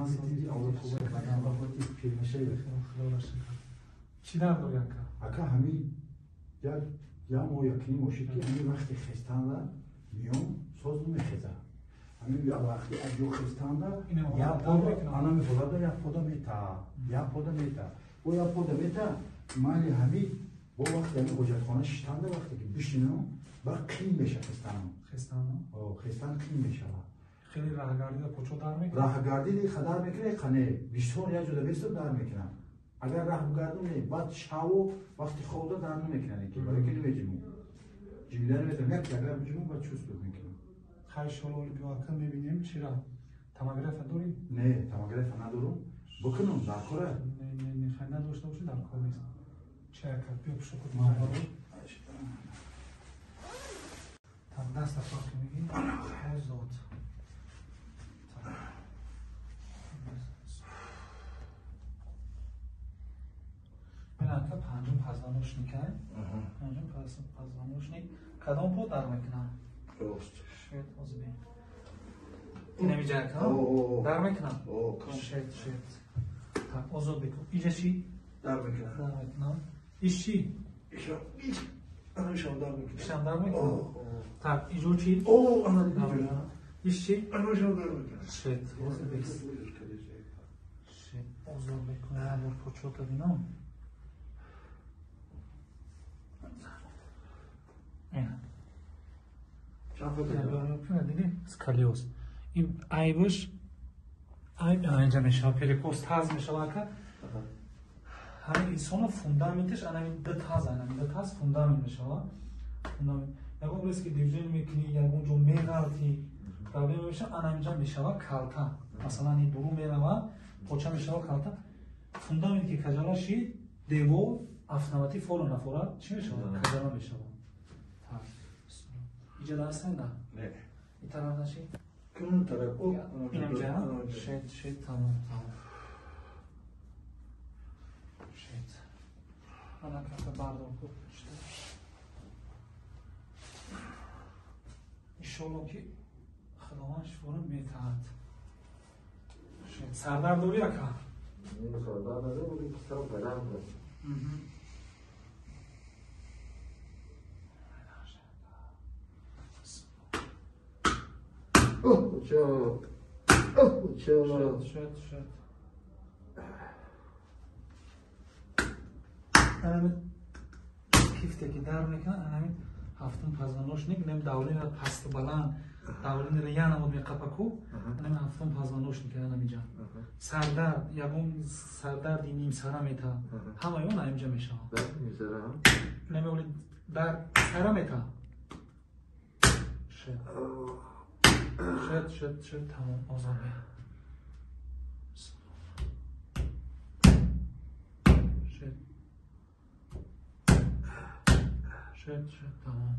Худованд авлод хуб бадан ва худ пир мешавад. Худо шукр. Чӣ дард дорӣ ака? Ака ҳамин як моҳ як ним шуд ки ҳамин вақти хестанда миён соз намехезад. Ҳамин вақти аз ҷо хестанда як пода анами ҳолада як пода мета, як пода мета. Бо як пода мета мали ҳамин бо вақти ҳамин ҳоҷатхона шиштанда вақте ки бишинам ба қин меша хестанам. Хестанам? Хестан қин мешавад. Хеле раҳгардида почо дар мекунад? Раҳгардиди дар мекунад, қане бисёр як ҷода бесо дар мекунад. Агар раҳ бигардум не, баъд шаву вақти хобда дар намекунад, ки барои ки намеҷиму. Ҷимида наметавонам, як агар биҷиму баъд чуст мекунам. Хай шоло биё ака мебинем чира. Томография дорӣ? Не, томография надорум. Бикунам дар кора. Не, не, не, хай надошта бошӣ дар кор нест. Чи ака биё пушокот Так, даста фарқи мегӣ? Озод. Ака панҷум позвоночник, панҷум позвоночник. Кадом по дар мекунад? Рост. Шед, озби. Инамиҷа ака? Дар мекунад? Шед, шед. Так, озод бикун. Иҷа чӣ? Дар мекунад. Дар мекунад. Иш чӣ? Анашам дар мекунад. Ишам дар мекунад? Так, иҷо чӣ? Иш чӣ? Анашам дар мекунад. Шед, озод бикун. Шед, озод бикун. Як бор почота бинам. Сколиоз. Ин айбаш айб инҷа мешавад, перекос таз мешавад ака. Ҳамин инсона фундаменташ анамин ду таз, анамин ду таз фундамент мешавад. Фундамент. Ягон рез ки движение мекунӣ, ягон ҷо меғалтӣ, проблема мешавад, анаминҷа мешавад калта. Масалан, ин дуру меравад, поча мешавад калта. Фундамент ки каҷала шид, девор автоматик фора нафора чӣ мешавад? Каҷала мешавад. Иҷа даст на? Не. И тараф наши? Кун тараф. Инамҷа? Шед, шед, тамом, тамом. Шед. Ана кафе бардор ку. Иншолло ки Худованд шифоро метаҳад. Шед. Сардард дорӣ ака? Не, сардард надорам, вале сарам баланд аст. Шед, шед, шед. Анамин кифте ки дар мекунад, анамин ҳафтум позвоночник, нем давление пасту баланд, давлениро я намуд меқапаку, анамин ҳафтум позвоночник анаминҷа. Сардард, ягон сардарди нимсара метаҳад. Ҳамаи он аинҷа мешавад. Нем дар сара метаҳад. Шед. Шед, шед, шед, тамом, озод бе. Шед. Шед, шед, тамом.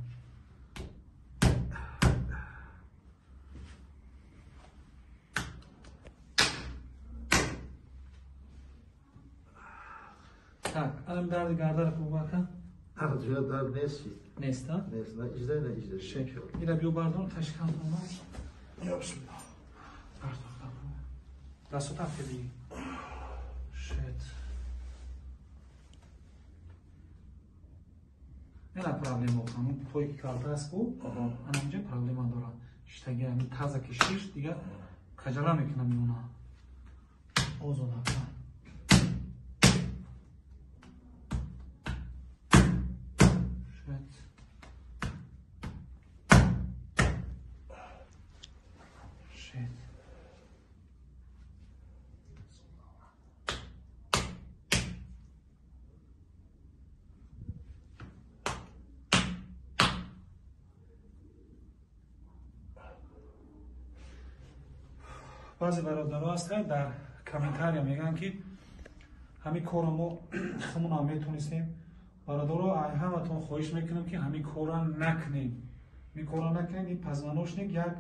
Так, анам дарди гардара ку бака? Ҷо дард нест. Нест, а? Нест, на иҷда, на иҷда. Шед. Ира биё бардор, ташкан тонам. Я бисмиллах. Бардор, дасту таф бигир. Шед. Ина проблема ҳамун пое ки калта аст ку, анаминҷа проблема дорад. Шитаги ҳамин таза ки шиш, дига каҷала мекунам меона. Озод ака. Шед. Шед. Баъзе бародаро ҳастанд дар комментария мегӯянд ки ҳамин корро мо худмонам метонистем. Бародаро, ҳаматон хоҳиш мекунам ки ҳамин корро накунед. Ҳамин корро накунед. Ин позвоночник як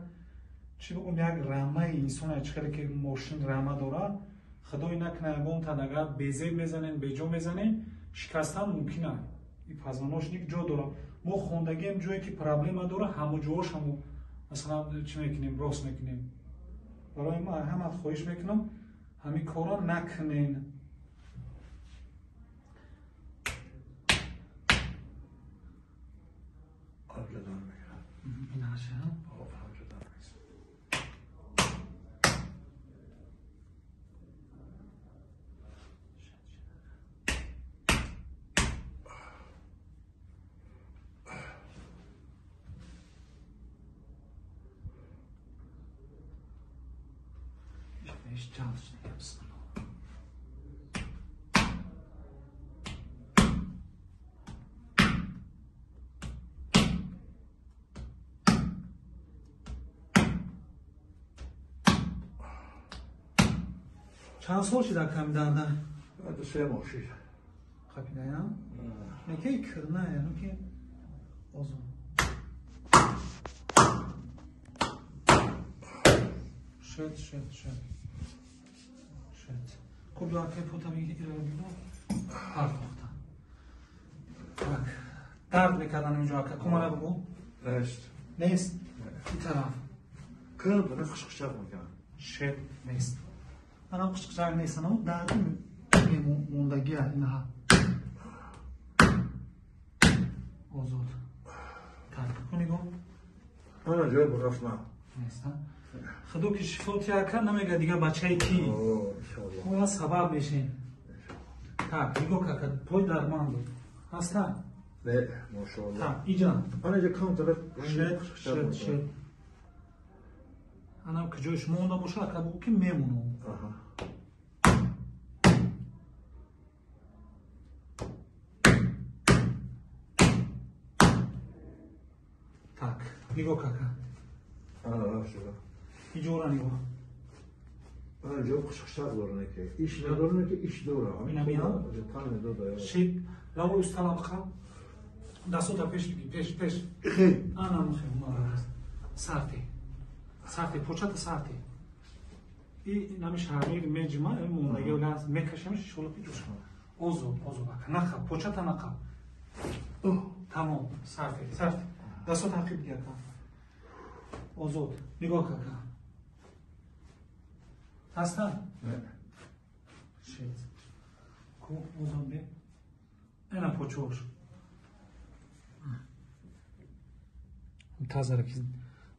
чӣ бигӯм, як рамаи инсон, чӣ хеле ки мошин рама дорад, худои накунад ягонтан агар безеб мезанем, беҷо мезанем, шикастан мумкин аст. Ин позвоночник ҷо дорад. Мо хондагием ҷое ки проблема дорад, ҳамо ҷоҳошамо масалан чӣ мекунем, рост мекунем. Барои ма ҳамат хоҳиш мекунам, Ҳамин корро накунен. Чанд сол шид аками дарда? 2-3 моҳ шид. Қапидаям? Неки кирна, яъне ки озон. Шуд, шуд, шуд. Шуд. Хуб, акай пота мегири ира бибо. Партохта. Так. Дард мекардан инҷо ака. Кумара бугу? Нест. Нест? Ин тараф. Кирм дора қишқишақ мекунам. Шуд, нест. Анам қишқишақ нест, анам дарди мондагия инаҳа. Озод. Так, кунигом. Ана ҷой бурафна. Нест, а? Худо ки шифо тия кард, намега дига бачаи ки. Мо сабаб мешем. Так, нигоҳ кака, пой дарман буд. Ҳаста? Не, машоаллоҳ. Так, иҷа. Ана иҷа кам тараф. Шед, шед, шед. Анам ки ҷоиш монда боша, ака бугу ки мемонам. Аҳа. Так, нигоҳ кака. Ана рафт шуда. Иҷора нигоҳ. Ана ҷо қишқишақ дора неки. Иш надора неки, иш дора. Ина миён? Тан медода. Шид, лаво устала бқа. Дастото пеш биги, пеш, пеш. Хей. Ана мухе, молодец. Сарти. Сарти, почата сарти. И нами шармир меҷма, мондаги лаз мекашемш, шоло пи ҷӯш. Озод, озод ака. Нақа, почата нақа. Тамом, сарти, сарти. Дастото ақиб биги ака. Озод, нигоҳ кака. Ҳаста? Не. Шед. Ку озод бе. Ена почош. Тазара ки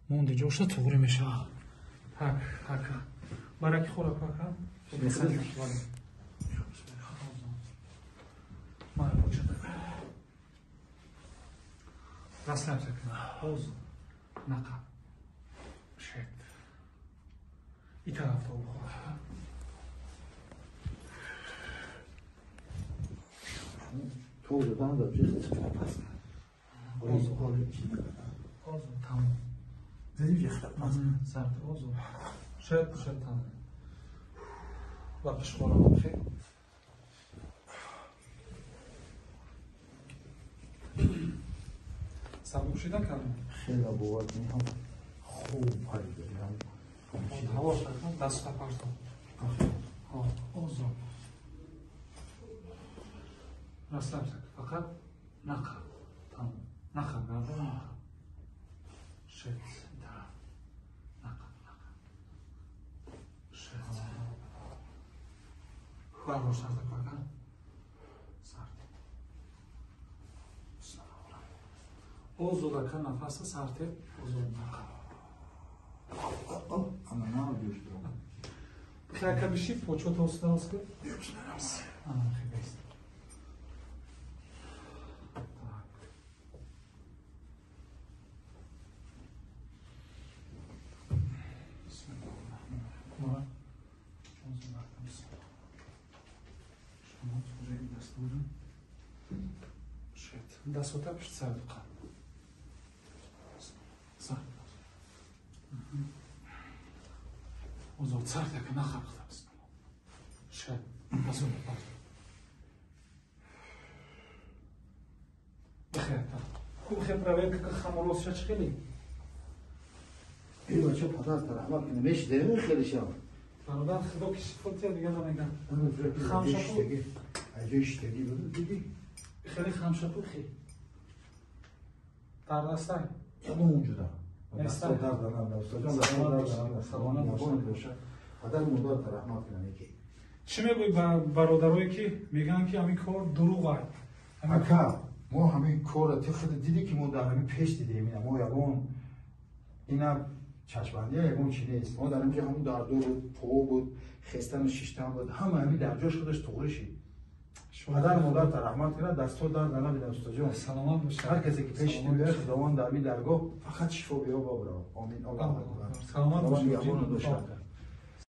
монди ҷоша туғри мешава. Так, ака. Бараки хӯрак ака. Мара почата. Расслабься. Озод. Нақа. Шед. И тарафта ухо. Тоже там да жихт. Озод. Озод, тамом. Дидим жихт. Сарт, озод. Шед, шед, тамом. Ва пешхора хе. Сабук шида кардам? Хеле бовар мекунам. Хуб пайдо. Ҳаво шакан даста парто. Озод. Расслабься. Фақат нақа. Тамом. Нақа, гардан нақа. Шед. Тараф. Нақа, нақа. Шед. Бардор сарта кака. Сарте. Озод ака нафаса сарте. Озод нақа. Ана на ҷӯш. Хака биши почота осталось. Ана хебест. Так. Дастото пишт сар бқа. Сар. Озод сарт ака нахабхта бисмилла. Шед. Дастото парт. Бихер та. Хуб хе проверка ка хаморос ша чхели. Эй бача падар раҳмат кунем, мешидем хеле шав. Бародар худо ки шифо тия дига намегам. Хамшапу. Аҷои иштаги буд диди. Хеле хамшапу хе. Дар дастай. Ягон ҷуда. Неста. Дард надорам, устодҷон, дард надорам, саломат бошед. Падар модар раҳмат кунад яке. Чӣ мегӯӣ ба бародарое, ки мегӯянд, ки ҳамин кор дурӯғ аст? Ака, мо ҳамин корро ту худ дидӣ, ки мо дар ҳамин пеш дидем. Ина мо ягон ина чашмбандия, ягон чи нест. Мо дар инҷа ҳамун дардо буд, по буд, хестану шиштан буд, ҳама ҳамин дар ҷош худаш туғрӣ шид. Падар модар раҳмат кунад, дастҳо дард набинад, устоҷон. Саломат бошед. Ҳар касе ки пеши биёяд, Худованд дар ҳамин даргоҳ фақат шифо биёба, бирав. Омин, Аллоҳу акбар. Саломат бошед.